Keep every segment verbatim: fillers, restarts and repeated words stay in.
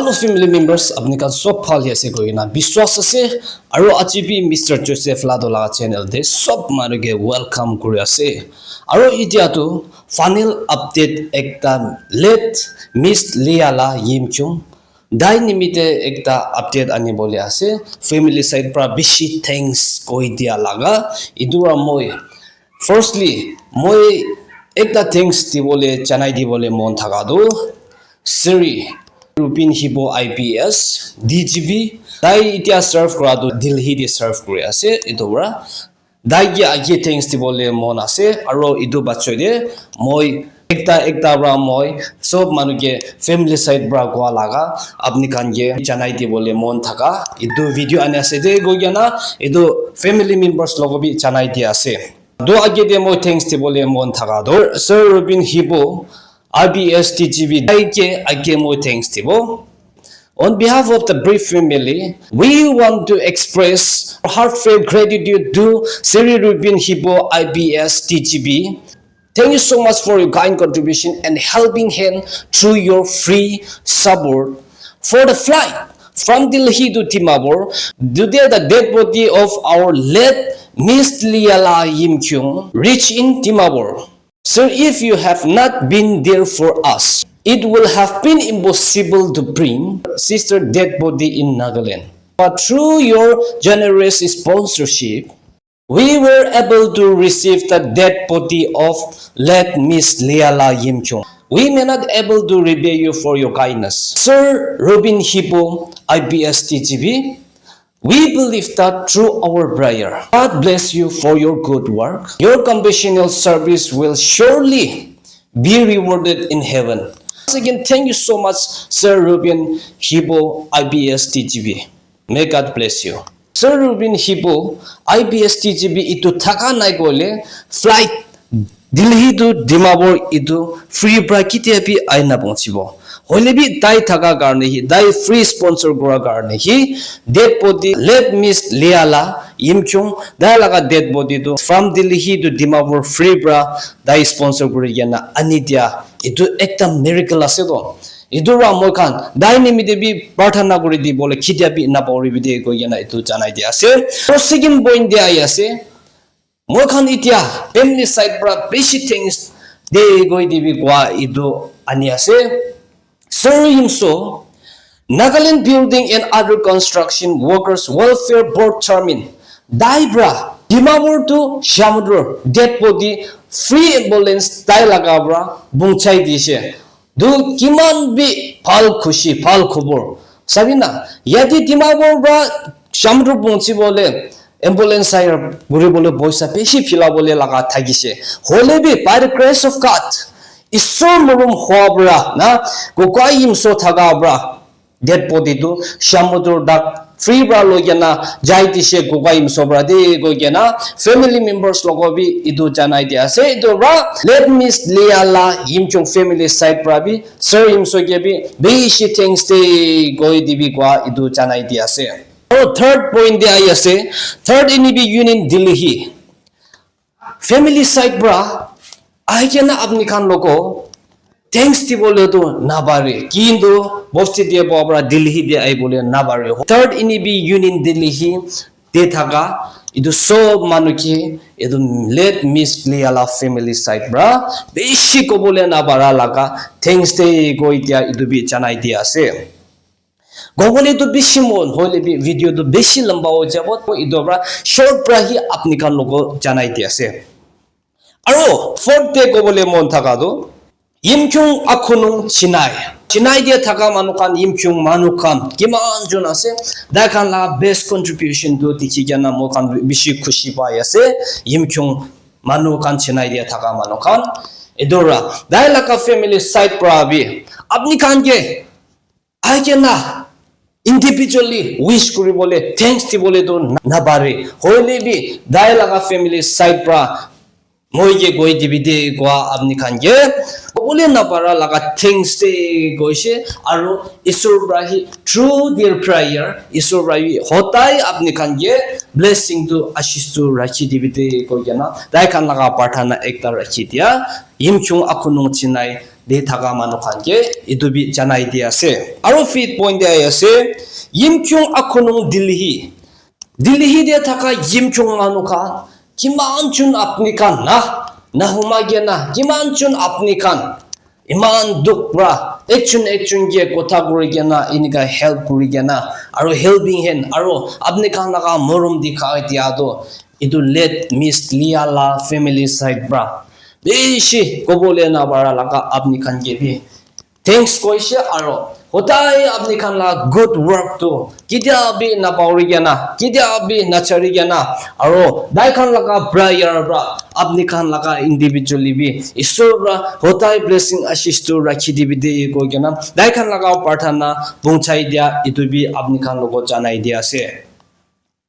Hello family members, apni khan sob bhal ase koina biswas ase. Aro aji bi Mister Joseph Lado laga channel te sob manu ke welcome kuri ase. Aro itia tu final update ekta late Miss Liala Yimchung. Dai nimite ekta update ani bole ase. Family side pra bishi thanks koi dia laga. Itu pra moi, firstly, moi ekta thanks dibole, janai dibole mon thaka tu, Sri Rupin Hibo I P S, D G P, tai itia serve kura tu Delhi te serve kuri ase, itu pra. Tai ke age thanks dibole mon ase, aro itu bachoi de moi ekta ekta pra moi sob manu ke family side pra kua laga apni khan ke janai dibole mon thaka itu video ani ase de koi kena itu family members logo bi janai di ase. Do age de moi thanks dibole mon thaka do Sir Rupin Hibo, I P S D G P, tai ke age moi thanks dibo. On behalf of the Brief family, we want to express heartfelt gratitude to Sri Rupin Hibo, I P S D G P. Thank you so much for your kind contribution and helping hand through your free support. For the flight from Delhi to Dimapur, today the dead body of our late Miss Liala Yimkyung reached in Dimapur. Sir, if you have not been there for us, it will have been impossible to bring sister dead body in Nagaland. But through your generous sponsorship, we were able to receive the dead body of late Miss Liala Yimchung. We may not able to repay you for your kindness. Sir Robin Hibo, I P S D G P, we believe that through our prayer, God bless you for your good work. Your compassionate service will surely be rewarded in heaven. Once again, thank you so much, Sir Robin Hibo, I P S D G P. May God bless you. Sir Robin Hibo, I P S D G P itu thaka nai koile flight Delhi to Dimapur itu free pra kitia bi aina pahunchibo. Hoile bi tai thaka karne hi, tai free sponsor kura karne hi, dead body late Miss Liala Yimchung, tai laga dead body tu from Delhi to Dimapur free pra tai sponsor kuri kena ani dia. Itu ekta miracle ase to. Itu pra moi khan tai nimite bi prarthana kuri dibole kitia bi napahoribi de koi kena itu janai dia ase. Aro second point de ahi ase. Moi khan itia family side pra bishi thanks de koi dibi kua itu ani ase. Sir Yimso, Nagaland Building and Other Construction Workers Welfare Board Chairman, tai pra Dimapur to Shamator dead body free ambulance tai laga pra bunchai dise. Tu kiman bi bhal khushi, bhal khobor. Sabi na, yate Dimapur pra Shamator pahunchi bole ambulance hire kuri bole poisa bishi phila bole laga thakise. Hoile bi, by the grace of God, Isor morom hoa pra na, Gokai Yimso thaka pra, dead body tu Shamator dak free pra loi kena jai dise Gokai Yimso pra de koi kena family members logo bi itu janai dia ase. Itu pra late Miss Liala Yimchung family side pra bi Sir Yimso ke bi bishi thanks de koi dibi kua itu janai dia ase. Aro third point de ahi ase, third N E B Union Delhi. Family side pra ahi kena apni khan logo thanks dibole tu napare. Kintu bosti dia bua pra Delhi de ahi bole napare. Third N E B Union Delhi de thaka itu sob manu ke itu late Miss Liala family side pra bishi kobole napara laga thanks de koi dia itu bi janai dia ase. Kobole tu bishi mon hoile bi video tu bishi lamba ho jabo, to etu pra short pra hi apni khan logo janai di ase. Aro fourth te kobole mon thaka tu Yimchung Akhunung Chinai. Chinai dia thaka manu khan, Yimchung manu khan kiman jon ase, tai khan la best contribution tu dikhi kena moi khan bishi khushi pai ase. Yimchung manu khan, Chinai dia thaka manu khan, etu pra tai laga family side pra bi apni khan ke ahi kena individually wish kuri bole, thanks di bole tu na, napare. Hoile bi, tai laga family side pra, moi ke koi dibi de kua apni khan ke, kobole napara laga thanks de koise, aro Isor pra hi, through their prayer, Isor pra hi, hodai apni khan ke blessing tu, ashish tu rakhi dibi de koi kena, tai khan laga prarthana ekta rakhi dia, Yimchung Akhunung Chinai, de thaka manu khan ke etu bi janai di ase. Aro fifth point de ahi ase, Yimkhiung akhunung Delhi. Delhi de thaka Yimkhiung manu khan, kiman jun apni khan na, na humai kena, kiman jun apni khan, iman dukh pra, ekjun ekjun ke kotha kuri kena, inika help kuri kena, aro helping hand, aro apni khan laga morom dikhai dia tu, etu late Miss Leah la family side pra bishi kobole na para laga apni khan ke bi thanks koise, aro hodai apni khan la good work tu ketia bi na pauri kena, ketia bi na chari kena, aro dai khan laga prayer pra apni khan laga individually bi Isor pra hodai blessing ashish tu rakhi dibi de koi kena dai khan laga prarthana punchai dia etu bi apni khan logot janai dia ase.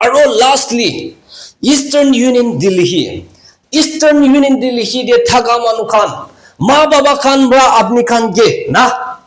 Aro lastly, Eastern Union Delhi. Eastern Union Delhi de thaka manu khan, ma baba khan pra apni khan ke na,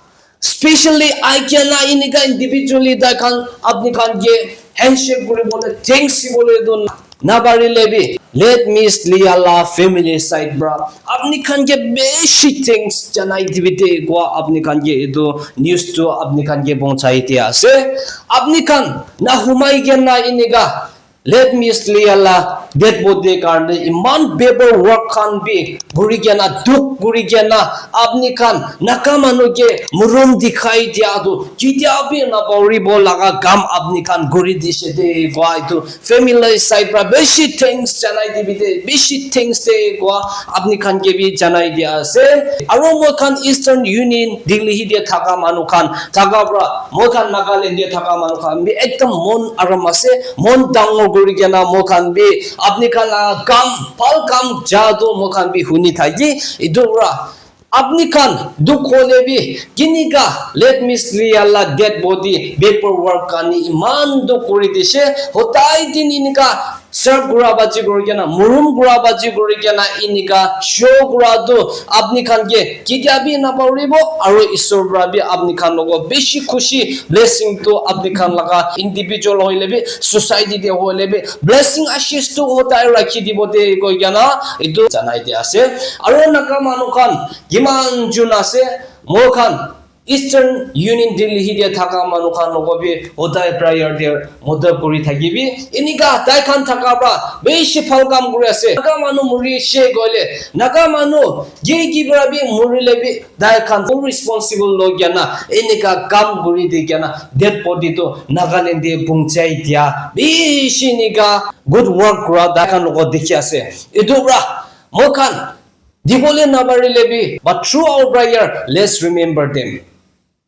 specially I can na inika individually tai khan apni khan ke handshake kuri bole, thanks si bole do na pari le bi, let Miss Leah la family side pra apni khan ke bishi thanks janai dibi de kwa apni khan ke etu news tu apni khan ke bonchai dia ase. Apni khan na humai kena inika let Miss Leah la dead body karne iman paper work khan bi kuri kena dukh kuri kena apni khan naga manu ke morom dikhai dia tu ketia bi na pauri bo laga kam apni khan kuri dise de kwa etu family side pra bishi thanks janai dibi de, bishi thanks de kwa apni khan ke bi janai dia ase. Aro moi khan Eastern Union Delhi de thaka manu khan thaka pra, moi khan Nagaland de thaka manu khan bi ekdam mon aram ase, mon dangor kuri kena moi khan bi apni khan la kam, bhal kam ja tu moi khan bi huni thaki etu pra apni khan dukh hole bi kinika let Miss Leah la dead body paper work karni iman dukh kuri dise, hodai din inika serve kura baji kuri kena, morom kura baji kuri kena inika show kura tu apni khan ke ketia bi na pauribo, aro Isor pra bi apni khan logot bishi khushi blessing tu apni khan laga individual hoile bi, society de hoile bi, blessing ashish tu hodai rakhi dibo de koi kena etu janai dia ase. Aro naga manu khan kiman jun ase, moi khan Eastern Union Delhi de thaka manu khan logot bi hodai prayer de modot kuri thakibi. Inika tai khan thaka pra bishi bhal kam kuri ase. Naga manu muri she koile, naga manu ki ki pra bi muri le bi tai khan full responsible loi kena inika kam kuri di kena dead body tu Nagaland de punchai dia bishi inika good work kura tai khan logot dikhi ase. Etu pra moi khan dibole na parile bi, but through our prayer, let's remember them.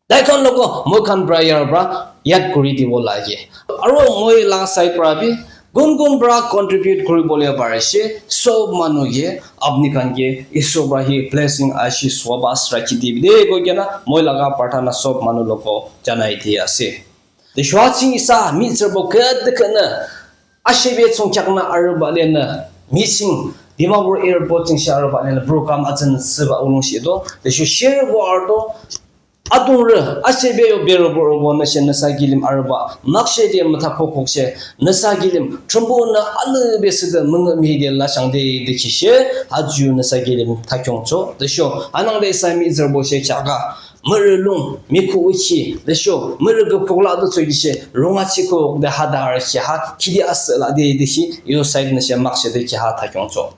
Tai khan logot moi khan prayer pra yad kuri dibo lage. Aro moi la side pra bi kun kun pra contribute kuri bole pare she, sob manu ke apni khan ke Isor pra hi blessing ashish wabas rakhi dibi de koi kena moi laga prarthana sob manu logot janai di ase. Te shwa ching isa mi tsar bo ke de kena Ashebe chungchakna arüba lena meeting Dimapur airport chingshi arüba lena program atsan siba ulung shi do. Te shu share bo ardo adung re ashebe yo bero bo robo na she nasa gilim arüba makshe de mata kokok she nasa gilim trumbo na alu be sida mung mi de la shang de de ki she haju nasa gilim ta kyong cho. Te shu anang de sa mi zerbo she chaka Mürü lung, mi khu uchi, de sho, mürü ge pogla do tsoi gishe, runga chi ko de ha da ar shi ha, kidi as la de de shi, yo side na she mak she de ki ha ta kyong cho.